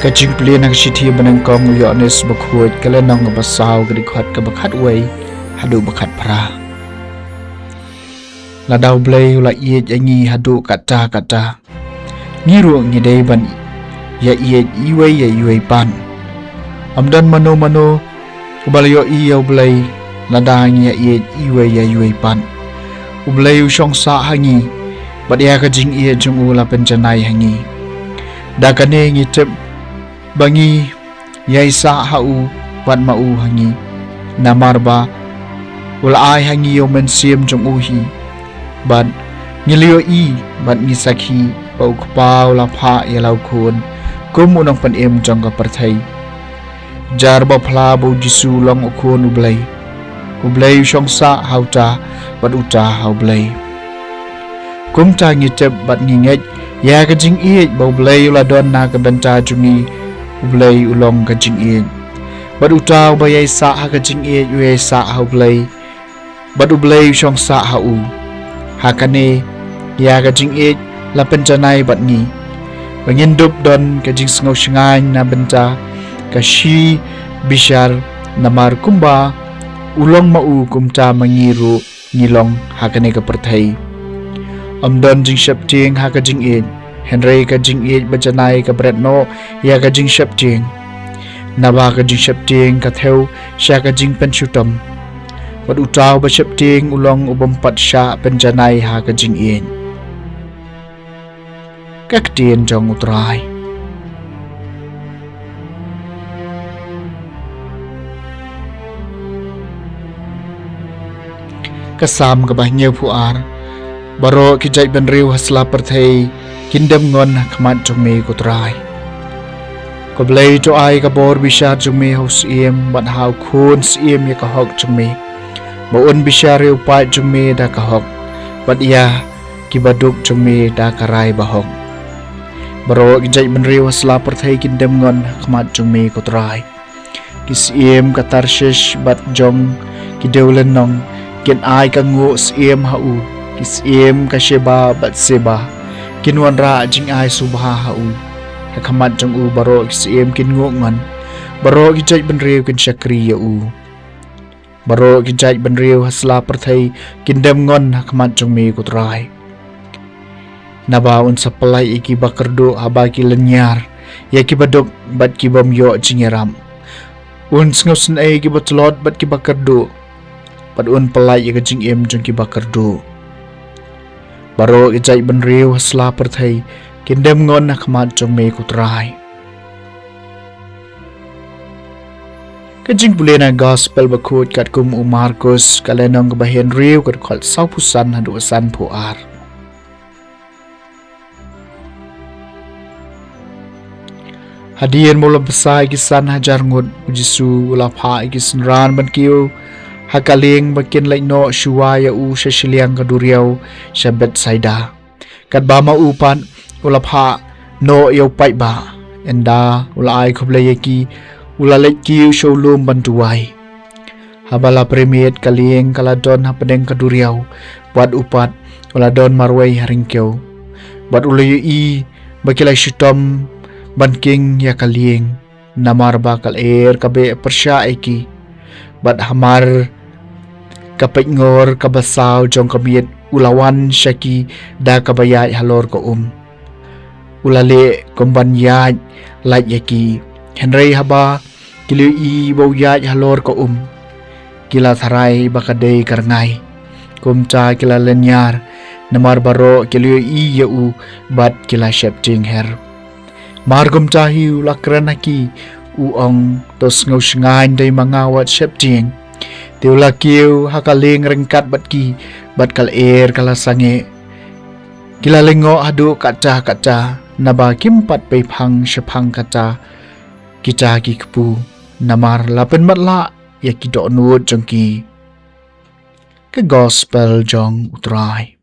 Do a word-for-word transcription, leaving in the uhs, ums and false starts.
Ka jingpule na ka shithi banyngkong u Ïoannis Bakhuid, ka lynnong kaba saw, ka dkhot kaba khatwei haduh ba khatphra. Lada U Blei u la ïeit ïa ngi haduh katta katta, ngi ruh ngi dei ban ïa ïeit iwei ïa iwei pat. Ym don mano mano uba la ïohi ïa U Blei lada ngi ïa ïeit iwei ïa iwei pat. U Blei u shong sah ha ngi, bad ïa ka jingïeit jong u la pynjanai ha ngi. Da kane ngi tip ba ngi ïai sah ha u bad ma u ha ngi, namar ba u la ai ha ngi ïa U Mynsiem jong u hi. Bad ngi la ïohi bad ngi sakhi ba U Kpa u la phah ïa la u Khun kum u nongpynim jong ka pyrthei. Jar ba phla ba U Jisu u long U Khun U Blei. U Blei u shong sah ha uta bad uta ha U Blei. Kumta ngi tip bad ngi ngeit ïa ka jingïeit ba U Blei u la don na ka bynta jong ngi. U Blei u long ka jingïeit. Bad uta uba ïai sah ha ka jingïeit u ïai sah ha U Blei, bad U Blei u shong sah ha u. Ha kane, ïa ka jingïeit la pynjanai bad ngi, ba ngin dup don ka jingsngew shngaiñ na bynta ka shibishar, namar kumba u long ma u, kumta ma ngi ruh ngi long ha kane ka pyrthei. Ym don jingsheptieng ha ka jingïeit, hynrei ka jingïeit bajanai ka bret noh ïa ka jingsheptieng. Naba ka jingsheptieng ka thew sha ka jingpynshitom. Bad uta uba sheptieng u long u bym pat shah pynjanai ha ka jingïeit. Ka ktien jong U Trai. Ka Salm kaba hynñiewphew ar. Baroh ki jaitbynriew ha sla pyrthei kin dem ngon ha khmat jong me, ko Trai. Ko Blei, to ai ka bor bishar jong me ha u syiem bad ha u khun syiem ïa ka hok jong me, ba un bishar ïa u paid jong me da ka hok, bad ïa kiba duk jong me da ka rai bahok. Baroh ki jaitbynriew ha sla pyrthei kin dem ngon ha khmat jong me, ko Trai. Ki syiem ka Tarshish bad jong ki dewlynnong kin ai ka nguh syiem ha u. Ki syiem ka Sheba bad Seba kin wanrah jingai sngewbha ha u. Ha khmat jong u baroh ki syiem kin nguh ngon, baroh ki jaitbynriew kin shakri ïa u. Baroh ki jaitbynriew ha sla pyrthei kin dem ngon ha khmat jong me, ko Trai. Naba un sa pyllait ïa kiba kyrduh haba ki lynñiar, ïa kiba duk bad ki bym ïoh jingïarap. Un sngewsynei ïa kiba tlot bad kiba kyrduh, bad un pyllait ïa ka jingim jong kiba kyrduh. Baroh ki jaitbynriew ha sla pyrthei kin dem ngon ha khmat jong me, ko Trai. Ka jingpule na Gospel Bakhuid katkum u Markus, ka lynnong kaba hynriew, ka dkhot sawphew san haduh sanphew ar. Hadien ba u la bsa ïa ki san hajar ngut, U Jisu u la phah ïa ki synran ban kiew ha ka lieng ba kin leit noh shuwa ïa u sha shiliang ka duriaw sha Bethsaida. Katba ma u pat u la phah noh ïa u paidbah, ynda u la ai khublei ïa ki, u la leit kiew sha u lum ban duwai. Haba la pyrshah ka lieng ka la don hapdeng ka duriaw, bad u pat u la don marwei ha ryngkew. Bad u la ïohi ba ki la shitom ban king ïa ka lieng, namar ba ka lyer ka beh pyrshah ïa ki. Bad hamar ka peitngor kaba saw jong ka miet u la wan sha ki da kaba ïaid halor ka um. U la leh kum ban ïaid lait ïa ki. Hynrei haba ki la ïohi ba u ïaid halor ka um, ki la tharai ba ka dei ka rngai. Kumta ki la lynñiar, namar baroh ki la ïohi ïa u bad ki la sheptieng her. Mar kumta hi u la kren ha ki, u ong, to sngew shngaiñ dei ma nga, wat sheptieng. Te u la kiew ha ka lieng ryngkat bad ki, bad ka lyer ka la sangeh. Ki la lyngngoh haduh katta katta, naba kim pat pei phang shaphang kata kita ki kpu, namar la pynmatlah ïa ki dohnud jong ki. Ka Gospel jong U Trai.